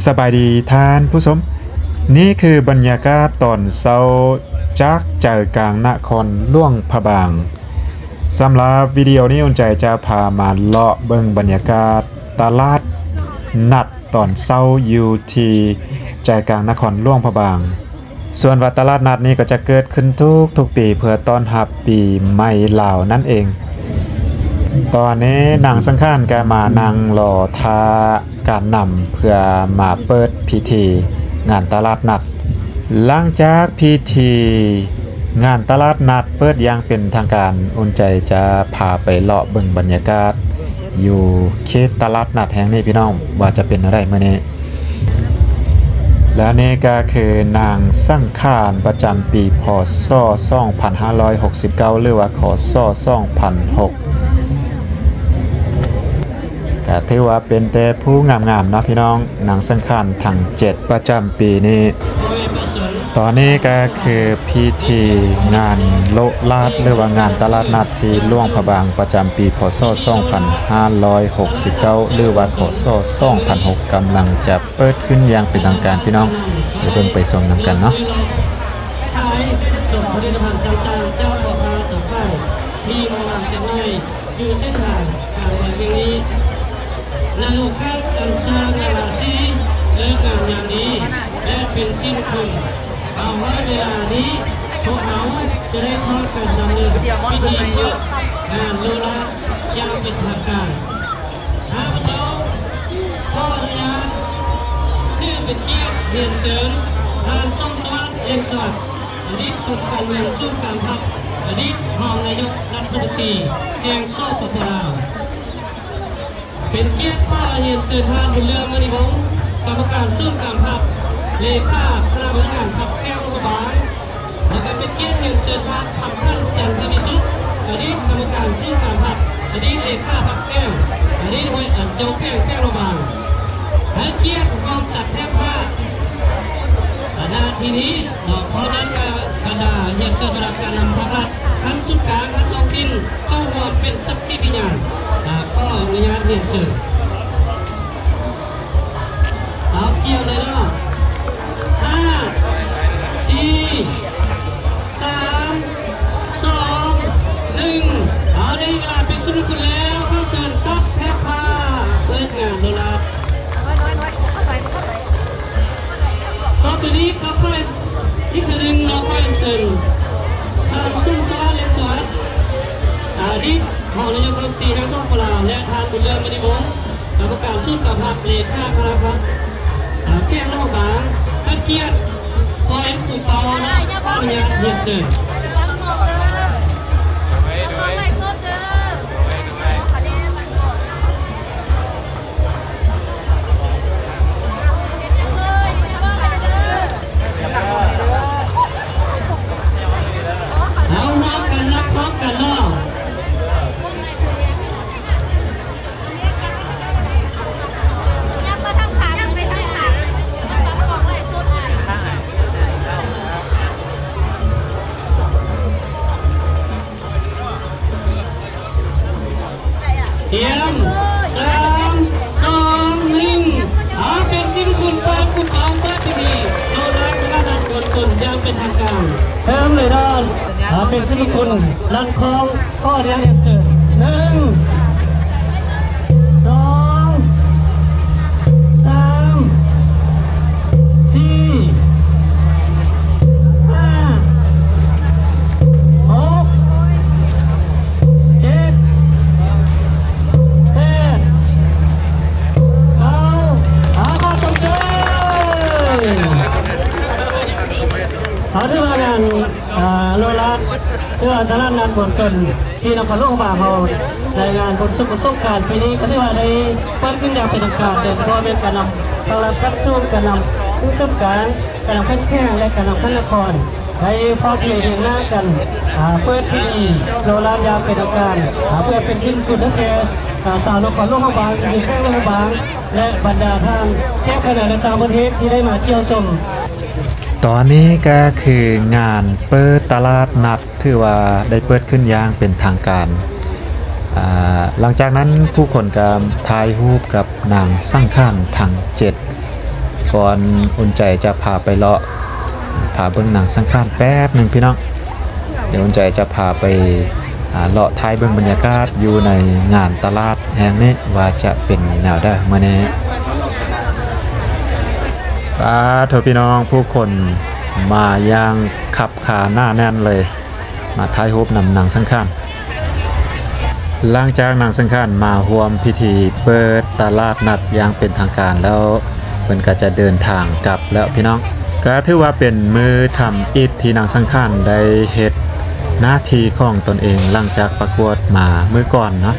ສະບາຍດີທ່ານຜູ້ຊົມ, ນີ້ຄືບັນຍາກາດຕອນເຊົ້າຈາກໃຈກາງນະຄອນຫຼວງພະບາງ. ສຳລັບວິດີໂອນີ້ ອຸ່ນໃຈຈະພາມາເລາະເບິ່ງບັນຍາກາດຕະຫຼາດນັດຕອນເຊົ້າຢູ່ທີ່ໃຈກາງນະຄອນຫຼວງພະບາງ. ສ່ວນວ່າຕະຫຼາດນັດນີ້ກໍຈະເກີດຂຶ້ນທຸກໆປີເພື່ອຕ້ອນຮັບປີໃໝ່ລາວນັ້ນເອງ. ຕອນນີ້ນາງສັງຂານກໍມານັ່ງລໍຖ້າການນຳເພື່ອມາເປີດພິທີງານຕະຫຼາດນັດ. ຫຼັງຈາກພິທີງານຕະຫຼາດນັດເປີດຢ່າງເປັນທາງການ, ອຸ່ນໃຈຈະພາໄປເລາະເບິ່ງບັນຍາກາດຢູ່ເຂດຕະຫຼາດນັດແຫ່ງນີ້ ພີ່ນ້ອງ, ວ່າຈະເປັນແນວໃດມື້ນີ້. ແລ້ວນີ້ກໍຄືນາງສັງຂານປະຈຳປີ ພ.ສ. ສອງພັນຫ້າຮ້ອຍຫົກສິບເກົ້າ ຫຼືວ່າ ຄ.ສ. ສອງພັນຫົກ ກໍຖືວ່າເປັນແຕ່ຜູ້ງາມໆເນາະພີ່ນ້ອງ, ນາງສັງຂານທັງເຈັດປະຈຳປີນີ້. ຕອນນີ້ກໍຄືພິທີງານໂລະລາດ ຫຼືວ່າງານຕະຫຼາດນັດທີ່ຫຼວງພະບາງປະຈຳປີ ພ.ສ. ສອງພັນຫ້າຮ້ອຍຫົກສິບເກົ້າ ຫຼືວ່າ ຄ.ສ. ສອງພັນຫົກ ກຳລັງຈະເປີດຂຶ້ນຢ່າງເປັນທາງການ ພີ່ນ້ອງ, ໄປເບິ່ງໄປຊົມນຳກັນເນາະ. ຂາຍສົ່ງຜະລິດຕະພັນຕ່າງໆ ຈາກພໍ່ຄ້າສາຂາຍທີ່ມາວາງຈຳໜ່າຍຢູ່ເສັ້ນທາງກາງເມືອງແຫ່ງນີ້ ໃນໂອກາດອັນສະຫງ່າລາສີ ເລີກງາມຍາມດີ ແລະ ເປັນສິລິມຸງຄຸນ. ເອົາໄວ້ເວລານີ້ ພວກເຮົາຈະໄດ້ທຳການດຳເນີນພິທີເປີດງານໂລະລາດຢ່າງເປັນທາງການ. ຂ້າພະເຈົ້າຂໍອະນຸຍາດຖືເປັນກຽດຮຽນເຊີນທ່ານ ສົມສະຫວັດ ເລັ່ງສະຫວັດ ອະດີດກຳມະການເມືອງສູນກາງພັກ, ອະດີດຮອງນາຍົກລັດຖະມົນຕີແຫ່ງ ສປປ ລາວ. ເປັນກຽດຂໍຮຽນເຊີນທ່ານ ບຸນເລື່ອງ ມະນີວົງ ກຳມະການສູນກາງພັກ, ເລຂາຄະນະບໍລິຫານພັກແຂວງຫຼວງພະບາງ. ແລ້ວກໍເປັນກຽດຮຽນເຊີນທ່ານ ຄຳພັນ ຈັນທະວິສຸດ ອະດີດກຳມະການສູນກາງພັກ, ອະດີດເລຂາພັກແຂວງ, ອະດີດຫ້ວຍອັນ ເຈົ້າແຂວງແຂວງຫຼວງພະບາງ ໃຫ້ກຽດຮ່ວມຕັດແຖບຜ້າ. ບັນດາທີ່ນີ້ເນາະ, ເພາະນັ້ນກໍບັນດາຮຽນເຊີນບັນດາການນຳພັກລັດ ຂັ້ນສູນກາງ ຂັ້ນທ້ອງຖິ່ນ ເຂົ້າຮ່ວມເປັນສັກຂີພະຍານ. ອາ ຂໍອະນຸຍາດຮຽນເຊີນ. ເອົາ ກ່ຽວເລີຍເນາະ. ຫ້າ ສີ່ ສາມ ສອງ ໜຶ່ງ. ເອົາ ໄດ້ເວລາເປັນສຸດຄຸນແລ້ວ, ຂໍເຊີນຕັດແຖບຜ້າ ເປີດງານໂລະລາດ. ຕໍ່ໄປນີ້ ຂໍ ອີກເທື່ອໜຶ່ງເນາະ, ຂໍຮຽນເຊີນທ່ານ ສົມສະຫວັດ ເລັ່ງສະຫວັດ ອະດີດຮອງນາຍົກລັດຖະມົນຕີແຫ່ງ ສປປ ລາວ ແລະ ທ່ານ ບຸນເລື່ອງ ມະນີວົງ ກຳມະການສູນກາງພັກ, ເລຂາຄະນະພັກ, ແຂວງຫຼວງພະບາງ ໃຫ້ກຽດປ່ອຍປູເປົ່າເນາະ. ຂໍອະນຸຍາດຮຽນເຊີນ. ເອົາ ຮ່ວມກັນ ນັບພ້ອມກັນເນາະ. ຕຽມ ສາມ ສອງ ໜຶ່ງ. ເອົາ ເປັນສິລິມຸງຄຸນເປີດປູເປົ່າ ເປີດພິທີໂລະລາດຕະຫຼາດນັດມວນຊົນຢ່າງເປັນທາງການ. ເລີ່ມເລີຍເນາະ. ເອົາ ເປັນສິລິມຸງຄຸນລັນຄອງ ຂໍຮຽນເຊີນ ໜຶ່ງ ສອງ ສາມ ສີ່ ຫ້າ ຫົກ ເຈັດ ແປດ ເກົ້າ. ເອົາ ຂໍຊົມເຊີຍ. ເອົາ ຖືວ່າງານ ອາ ໂລະລາດ ຫຼືວ່າຕະຫຼາດນັດມວນຊົນ ທີ່ນະຄອນຫຼວງພະບາງເຮົາ ໃນງານບຸນສຸກສົງການປີນີ້ ກໍຖືວ່າໄດ້ເປີດຂຶ້ນຢ່າງເປັນທາງການ, ໂດຍສະເພາະແມ່ນການນຳທັງລັດຂັ້ນສູງ, ການນຳຂັ້ນສູນກາງ, ການນຳຂັ້ນແຂວງ ແລະ ການນຳຂັ້ນນະຄອນ ໄດ້ພ້ອມພຽງຮຽງໜ້າກັນ ອາ ເປີດພິທີໂລະລາດຢ່າງເປັນທາງການ ອາ ເພື່ອເປັນສິລິມຸງຄຸນໃຫ້ແກ່ ອາ ຊາວນະຄອນຫຼວງພະບາງ, ຢູ່ແຂວງຫຼວງພະບາງ ແລະ ບັນດາທ່ານແຂກພາຍໃນ ແລະ ຕ່າງປະເທດທີ່ໄດ້ມາທ່ຽວຊົມ. ຕອນນີ້ກໍຄືງານເປີດຕະຫຼາດນັດ ຖືວ່າໄດ້ເປີດຂຶ້ນຢ່າງເປັນທາງການ. ອາ ຫຼັງຈາກນັ້ນຜູ້ຄົນກໍຖ່າຍຮູບກັບນາງສັງຂານທັງເຈັດ ກ່ອນອຸ່ນໃຈຈະພາໄປເລາະ ພາເບິ່ງໜັງສັງຂານແປັບໜຶ່ງພີ່ນ້ອງ. ດຽວອຸ່ນໃຈຈະພາໄປ ອ່າ ເລາະຖ່າຍເບິ່ງບັນຍາກາດຢູ່ໃນງານຕະຫຼາດແຫ່ງນີ້ ວ່າຈະເປັນແນວໃດມື້ນີ້. ປາໂທ ພີ່ນ້ອງ ຜູ້ຄົນມາຢ່າງຄັບຄາໜາແໜ້ນເລີຍ. ມາຖ່າຍຮູບນຳໜັງສັງຂານ. ຫຼັງຈາກໜັງສັງຂານມາຮ່ວມພິທີເປີດຕະຫຼາດນັດຢ່າງເປັນທາງການແລ້ວ ເພິ່ນກໍຈະເດີນທາງກັບແລ້ວພີ່ນ້ອງ. ກໍຖືວ່າເປັນມື້ທຳອິດທີ່ໜັງສັງຂານໄດ້ເຮັດໜ້າທີ່ຂອງຕົນເອງ ຫຼັງຈາກປະກວດມາມື້ກ່ອນເນາະ.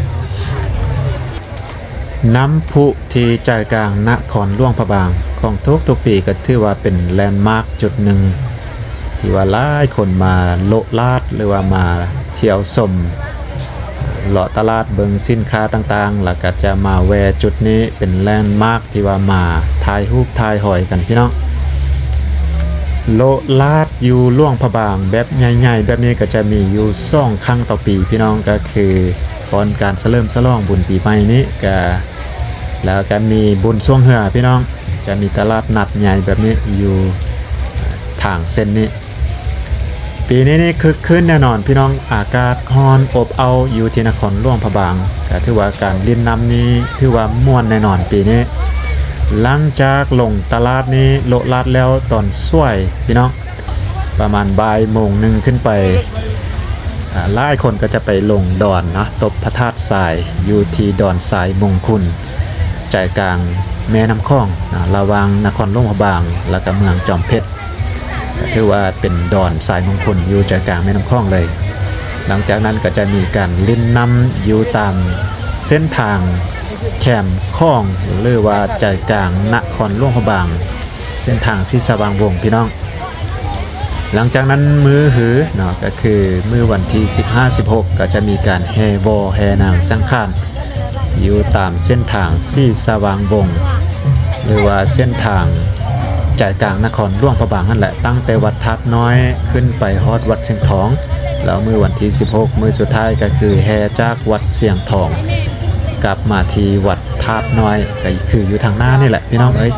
ນ້ຳພຸທີ່ໃຈກາງນະຄອນຫຼວງພະບາງ ຂອງທຸກໆປີ ກໍຖືວ່າເປັນແລນມາກຈຸດໜຶ່ງ ທີ່ວ່າຫຼາຍຄົນມາໂລະລາດ ຫຼືວ່າມາທ່ຽວຊົມ ເລາະຕະຫຼາດເບິ່ງສິນຄ້າຕ່າງໆ ແລ້ວກໍຈະມາແວ່ຈຸດນີ້ ເປັນແລນມາກທີ່ວ່າມາຖ່າຍຮູບຖ່າຍຮອຍກັນພີ່ນ້ອງ. ໂລະລາດຢູ່ຫຼວງພະບາງແບບໃຫຍ່ໆ ແບບນີ້ກໍຈະມີຢູ່ສອງຄັ້ງຕໍ່ປີພີ່ນ້ອງ ກໍຄື ກ່ອນການສະເຫຼີມສະຫຼອງບຸນປີໃໝ່ນີ້ກະ ແລ້ວກະມີບຸນຊ່ວງເຮືອພີ່ນ້ອງ ຈະມີຕະຫຼາດນັດໃຫຍ່ແບບນີ້ຢູ່ທາງເສັ້ນນີ້. ປີນີ້ນີ້ຄຶກຄື້ນແນ່ນອນພີ່ນ້ອງ ອາກາດຮ້ອນອົບເອົ້າຢູ່ທີ່ນະຄອນຫຼວງພະບາງ ກະຖືວ່າການຫຼິ້ນນ້ຳນີ້ຖືວ່າມ່ວນແນ່ນອນປີນີ້. ຫຼັງຈາກລົງຕະຫຼາດນີ້ ໂລະລາດແລ້ວຕອນສວຍພີ່ນ້ອງ ປະມານບ່າຍໂມງໜຶ່ງຂຶ້ນໄປ ອາ ຫຼາຍຄົນກໍຈະໄປລົງດອນເນາະ ຕົບພະທາດຊາຍ ຢູ່ທີ່ດອນຊາຍມົງຄຸນ ໃຈກາງແມ່ນ້ຳຂອງເນາະ ລະຫວ່າງນະຄອນຫຼວງພະບາງ ແລ້ວກໍເມືອງຈອມເພັດ. ຖືວ່າເປັນດອນຊາຍມົງຄຸນ ຢູ່ໃຈກາງແມ່ນ້ຳຂອງເລີຍ. ຫຼັງຈາກນັ້ນກໍຈະມີການຫຼິ້ນນ້ຳຢູ່ຕາມເສັ້ນທາງແຄມຂອງ ຫຼືວ່າໃຈກາງນະຄອນຫຼວງພະບາງ ເສັ້ນທາງສີສະຫວ່າງວົງພີ່ນ້ອງ. ຫຼັງຈາກນັ້ນມື້ຮືເນາະ ກໍຄືມື້ວັນທີສິບຫ້າ ສິບຫົກ ກໍຈະມີການແຫ່ວໍແຫ່ໜັງສັງຂານ ຢູ່ຕາມເສັ້ນທາງສີສະຫວ່າງວົງ ຫຼືວ່າເສັ້ນທາງໃຈກາງນະຄອນຫຼວງພະບາງຫັ້ນແຫຼະ ຕັ້ງແຕ່ວັດທາດນ້ອຍຂຶ້ນໄປຮອດວັດຊຽງທອງ. ແລ້ວມື້ວັນທີສິບຫົກ ມື້ສຸດທ້າຍ ກໍຄືແຫ່ຈາກວັດຊຽງທອງກັບມາທີ່ວັດທາດນ້ອຍ ກໍຄືຢູ່ທາງໜ້ານີ້ແຫຼະພີ່ນ້ອງເອີຍ.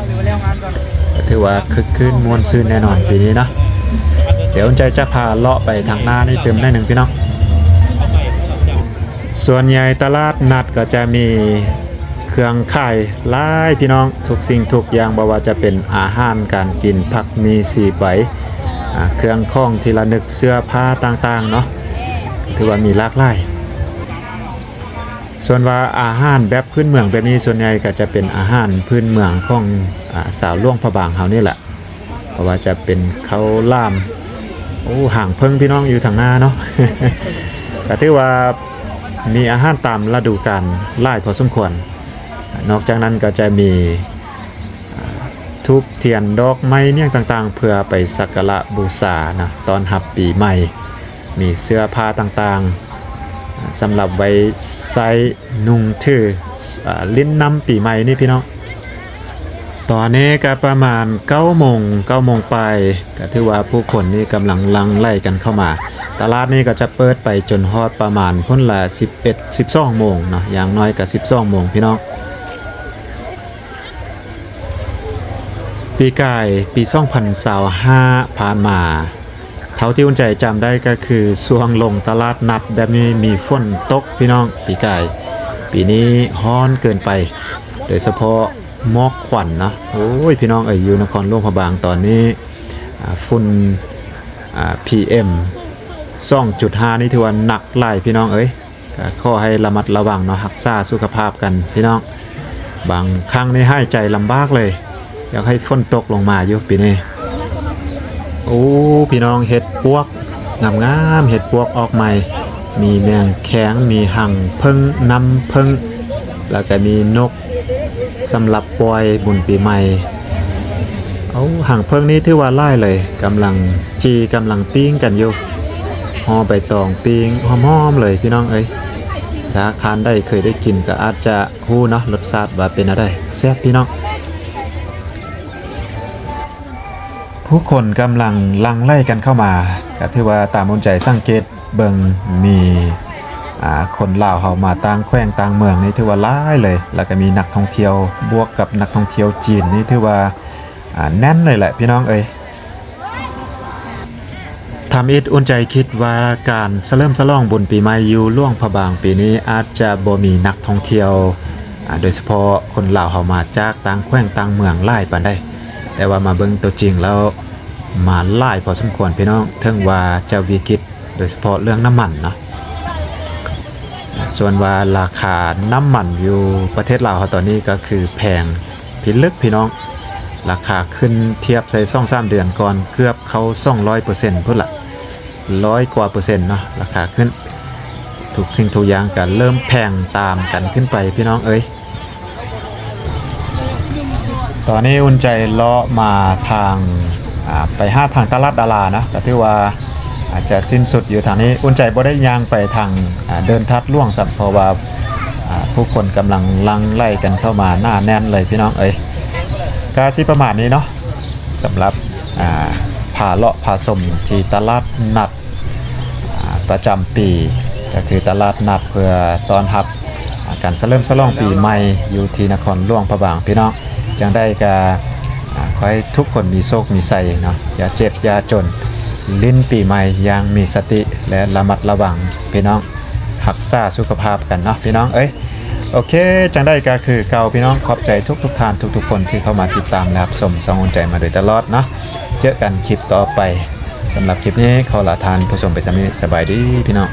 ກໍຖືວ່າຄຶກຄື້ນມ່ວນຊື່ນແນ່ນອນປີນີ້ເນາະ. ດຽວອຸ່ນໃຈຈະພາເລາະໄປທາງໜ້ານີ້ຕື່ມໜ້ອຍໜຶ່ງພີ່ນ້ອງ. ສ່ວນໃຫຍ່ຕະຫຼາດນັດກໍຈະມີເຄື່ອງຂາຍຫຼາຍພີ່ນ້ອງ ທຸກສິ່ງທຸກຢ່າງ ບໍ່ວ່າຈະເປັນອາຫານການກິນ ຜັກໝີ່ ສີໄປ ອາ ເຄື່ອງຂອງທີ່ລະນຶກ ເສື້ອຜ້າຕ່າງໆເນາະ ຖືວ່າມີຫຼາກຫຼາຍ. ສ່ວນວ່າອາຫານແບບພື້ນເມືອງແບບນີ້ ສ່ວນໃຫຍ່ກໍຈະເປັນອາຫານພື້ນເມືອງຂອງ ອາ ຊາວຫຼວງພະບາງເຮົານີ້ແຫຼະ ບໍ່ວ່າຈະເປັນເຂົ້າຫຼາມ ໂອ້ ຫາງເຜິ້ງພີ່ນ້ອງຢູ່ທາງໜ້າເນາະ ກໍຖືວ່າມີອາຫານຕາມລະດູການຫຼາຍພໍສົມຄວນ. ນອກຈາກນັ້ນກໍຈະມີ ອາ ທູບທຽນດອກໄມ້ຫຍັງຕ່າງໆ ເພື່ອໄປສັກກາລະບູຊານະ ຕ້ອນຮັບປີໃໝ່. ມີເສື້ອຜ້າຕ່າງໆ ສຳລັບໄວ້ໃຊ້ນຸ່ງຖື ອາ ຫຼິ້ນນ້ຳປີໃໝ່ນີ້ພີ່ນ້ອງ. ຕອນນີ້ກະປະມານເກົ້າໂມງ ເກົ້າໂມງປາຍ ກະຖືວ່າຜູ້ຄົນນີ້ກຳລັງຫຼັ່ງໄຫຼກັນເຂົ້າມາ. ຕະຫຼາດນີ້ກໍຈະເປີດໄປຈົນຮອດປະມານພຸ້ນລະສິບເອັດ ສິບສອງໂມງເນາະ ຢ່າງໜ້ອຍກະສິບສອງໂມງພີ່ນ້ອງ. ປີກາຍ ປີສອງພັນຊາວຫ້າຜ່ານມາ ເທົ່າທີ່ອຸ່ນໃຈຈຳໄດ້ກໍຄືຊ່ວງລົງຕະຫຼາດນັດແບບນີ້ມີຝົນຕົກພີ່ນ້ອງ ປີກາຍ. ປີນີ້ຮ້ອນເກີນໄປ ໂດຍສະເພາະໝອກຄວັນເນາະ. ໂອ້ຍ ພີ່ນ້ອງເອີຍ ຢູ່ນະຄອນຫຼວງພະບາງຕອນນີ້ ອາ ຝຸ່ນ ອາ ພີເອັມ ສອງຈຸດຫ້າ ນີ້ຖືວ່າໜັກຫຼາຍພີ່ນ້ອງເອີຍ. ກໍຂໍໃຫ້ລະມັດລະວັງເນາະ ຮັກສາສຸຂະພາບກັນພີ່ນ້ອງ. ບາງຄັ້ງນີ້ຫາຍໃຈລຳບາກເລີຍ ຢາກໃຫ້ຝົນຕົກລົງມາຢູ່ປີນີ້. ໂອ້ ພີ່ນ້ອງ ເຫັດປວກງາມໆ ເຫັດປວກອອກໃໝ່ ມີແມງແຄງ ມີຮັງເຜິ້ງ ນ້ຳເຜິ້ງ ແລ້ວກໍມີນົກ ສຳລັບປ່ອຍບຸນປີໃໝ່. ເອົາ ຫາງເຜິ້ງນີ້ຖືວ່າຫຼາຍເລີຍ ກຳລັງຈີ່ ກຳລັງປີ້ງກັນຢູ່ ຫໍ່ໃບຕອງປີ້ງຫອມໆເລີຍພີ່ນ້ອງເອີຍ. ຖ້າທ່ານໃດເຄີຍໄດ້ກິນກໍອາດຈະຮູ້ເນາະ ລົດຊາດວ່າເປັນແນວໃດ ແຊບພີ່ນ້ອງ. ຜູ້ຄົນກຳລັງຫຼັ່ງໄຫຼກັນເຂົ້າມາ ກໍຖືວ່າຕາມອຸ່ນໃຈສັງເກດ ເບິ່ງມີ ອາ ຄົນລາວເຮົາມາຕ່າງແຂວງຕ່າງເມືອງນີ້ຖືວ່າຫຼາຍເລີຍ ແລ້ວກໍມີນັກທ່ອງທ່ຽວ ບວກກັບນັກທ່ອງທ່ຽວຈີນນີ້ຖືວ່າ ອ່າ ແໜ້ນເລີຍແຫຼະພີ່ນ້ອງເອີຍ. ທຳອິດອຸ່ນໃຈຄິດວ່າການສະເຫຼີມສະຫຼອງບຸນປີໃໝ່ຢູ່ຫຼວງພະບາງປີນີ້ອາດຈະບໍ່ມີນັກທ່ອງທ່ຽວ ອ່າ ໂດຍສະເພາະຄົນລາວເຮົາມາຈາກຕ່າງແຂວງຕ່າງເມືອງຫຼາຍປານໃດ, ແຕ່ວ່າມາເບິ່ງຕົວຈິງແລ້ວມາຫຼາຍພໍສົມຄວນພີ່ນ້ອງ, ເຖິງວ່າຈະວິກິດ ໂດຍສະເພາະເລື່ອງນ້ຳມັນເນາະ. ສ່ວນວ່າລາຄານ້ຳມັນຢູ່ປະເທດລາວເຮົາຕອນນີ້ກໍຄືແພງພິລຶກພີ່ນ້ອງ, ລາຄາຂຶ້ນທຽບໃສ່ສອງສາມເດືອນກ່ອນເກືອບເຂົ້າສອງຮ້ອຍເປີເຊັນພຸ້ນລະ, ຮ້ອຍກວ່າເປີເຊັນເນາະ ລາຄາຂຶ້ນ. ທຸກສິ່ງທຸກຢ່າງກໍເລີ່ມແພງຕາມກັນຂຶ້ນໄປພີ່ນ້ອງເອີຍ. ຕອນນີ້ອຸ່ນໃຈເລາະມາທາງ ອ່າ ໄປຫາທາງຕະຫຼາດດາລາເນາະ, ກໍຖືວ່າອາດຈະສິ້ນສຸດຢູ່ທາງນີ້. ອຸ່ນໃຈບໍ່ໄດ້ຍ່າງໄປທາງ ອ່າ ເດີ່ນທາດຫຼວງຊ້ຳ ເພາະວ່າ ອ່າ ຜູ້ຄົນກຳລັງຫຼັ່ງໄຫຼກັນເຂົ້າມາໜາແໜ້ນເລີຍພີ່ນ້ອງເອີຍ. ກໍຊິປະມານນີ້ເນາະ ສຳລັບ ອ່າ ພາເລາະພາຊົມທີ່ຕະຫຼາດນັດ ອ່າ ປະຈຳປີ ກໍຄືຕະຫຼາດນັດເພື່ອຕ້ອນຮັບ ອ່າ ການສະເຫຼີມສະຫຼອງປີໃໝ່ຢູ່ທີ່ນະຄອນຫຼວງພະບາງພີ່ນ້ອງ. ຈັ່ງໃດກໍ ອ່າ ຂໍໃຫ້ທຸກຄົນມີໂຊກມີໄຊເນາະ, ຢ່າເຈັບຢ່າຈົນ, ຫຼິ້ນປີໃໝ່ຢ່າງມີສະຕິ ແລະ ລະມັດລະວັງພີ່ນ້ອງ, ຮັກສາສຸຂະພາບກັນເນາະພີ່ນ້ອງເອີຍ. ໂອເຄ ຈັ່ງໃດກໍຄືເກົ່າພີ່ນ້ອງ, ຂອບໃຈທຸກໆທ່ານ ທຸກໆຄົນທີ່ເຂົ້າມາຕິດຕາມ ແລະ ຮັບຊົມຊ່ອງອຸ່ນໃຈມາໂດຍຕະຫຼອດເນາະ. ເຈີກັນຄລິບຕໍ່ໄປ. ສຳລັບຄລິບນີ້ຂໍລາທ່ານຜູ້ຊົມໄປສ່ຳນີ້. ສະບາຍດີພີ່ນ້ອງ.